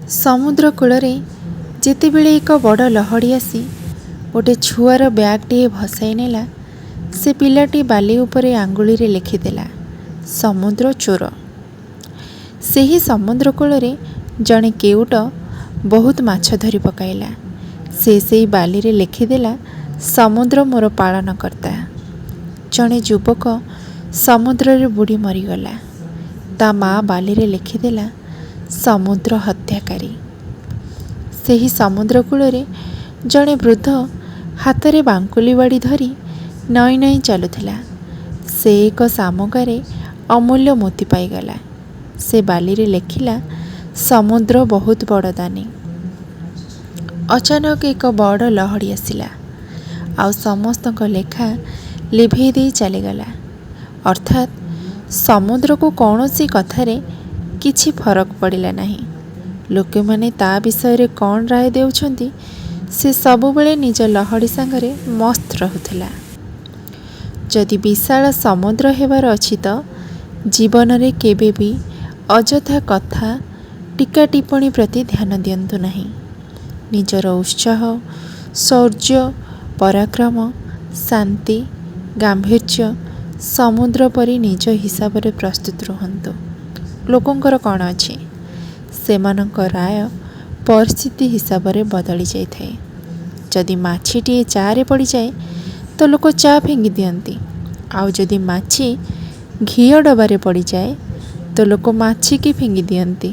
ସମୁଦ୍ର କୂଳରେ ଯେତେବେଳେ ଏକ ବଡ଼ ଲହଡ଼ି ଆସି ଗୋଟେ ଛୁଆର ବ୍ୟାଗ୍ଟିଏ ଭସାଇ ନେଲା, ସେ ପିଲାଟି ବାଲି ଉପରେ ଆଙ୍ଗୁଳିରେ ଲେଖିଦେଲା, ସମୁଦ୍ର ଚୋର। ସେହି ସମୁଦ୍ର କୂଳରେ ଜଣେ କେଉଟ ବହୁତ ମାଛ ଧରି ପକାଇଲା। ସେ ସେଇ ବାଲିରେ ଲେଖିଦେଲା, ସମୁଦ୍ର ମୋର ପାଳନକର୍ତ୍ତା। ଜଣେ ଯୁବକ ସମୁଦ୍ରରେ ବୁଡ଼ି ମରିଗଲା। ତା ମା ବାଲିରେ ଲେଖିଦେଲା, ସମୁଦ୍ର ହତ୍ୟାକାରୀ। ସେହି ସମୁଦ୍ର କୂଳରେ ଜଣେ ବୃଦ୍ଧ ହାତରେ ବାଙ୍କୁଲି ବାଡ଼ି ଧରି ନଇଁ ନଇଁ ଚାଲୁଥିଲା। ସେ ଏକ ଶାମୁକାରେ ଅମୂଲ୍ୟ ମୋତି ପାଇଗଲା। ସେ ବାଲିରେ ଲେଖିଲା, ସମୁଦ୍ର ବହୁତ ବଡ଼ ଦାନୀ। ଅଚାନକ ଏକ ବଡ଼ ଲହଡ଼ି ଆସିଲା ଆଉ ସମସ୍ତଙ୍କ ଲେଖା ଲିଭେଇ ଦେଇ ଚାଲିଗଲା। ଅର୍ଥାତ୍ ସମୁଦ୍ରକୁ କୌଣସି କଥାରେ କିଛି ଫରକ ପଡ଼ିଲା ନାହିଁ। ଲୋକମାନେ ତା ବିଷୟରେ କ'ଣ ରାୟ ଦେଉଛନ୍ତି, ସେ ସବୁବେଳେ ନିଜ ଲହଡ଼ି ସାଙ୍ଗରେ ମସ୍ତ ରହୁଥିଲା। ଯଦି ବିଶାଳ ସମୁଦ୍ର ହେବାର ଅଛି ତ ଜୀବନରେ କେବେ ବି ଅଯଥା କଥା, ଟୀକା ଟିପ୍ପଣୀ ପ୍ରତି ଧ୍ୟାନ ଦିଅନ୍ତୁ ନାହିଁ। ନିଜର ଉତ୍ସାହ, ଶୌର୍ଯ୍ୟ, ପରାକ୍ରମ, ଶାନ୍ତି, ଗାମ୍ଭୀର୍ଯ୍ୟ ସମୁଦ୍ର ପରି ନିଜ ହିସାବରେ ପ୍ରସ୍ତୁତ ରୁହନ୍ତୁ। ଲୋକଙ୍କର କ'ଣ ଅଛି, ସେମାନଙ୍କ ରାୟ ପରିସ୍ଥିତି ହିସାବରେ ବଦଳି ଯାଇଥାଏ। ଯଦି ମାଛିଟିଏ ଚାରେ ପଡ଼ିଯାଏ ତ ଲୋକ ଚା ଫିଙ୍ଗି ଦିଅନ୍ତି, ଆଉ ଯଦି ମାଛି ଘିଅ ଡବାରେ ପଡ଼ିଯାଏ ତ ଲୋକ ମାଛିକି ଫିଙ୍ଗି ଦିଅନ୍ତି।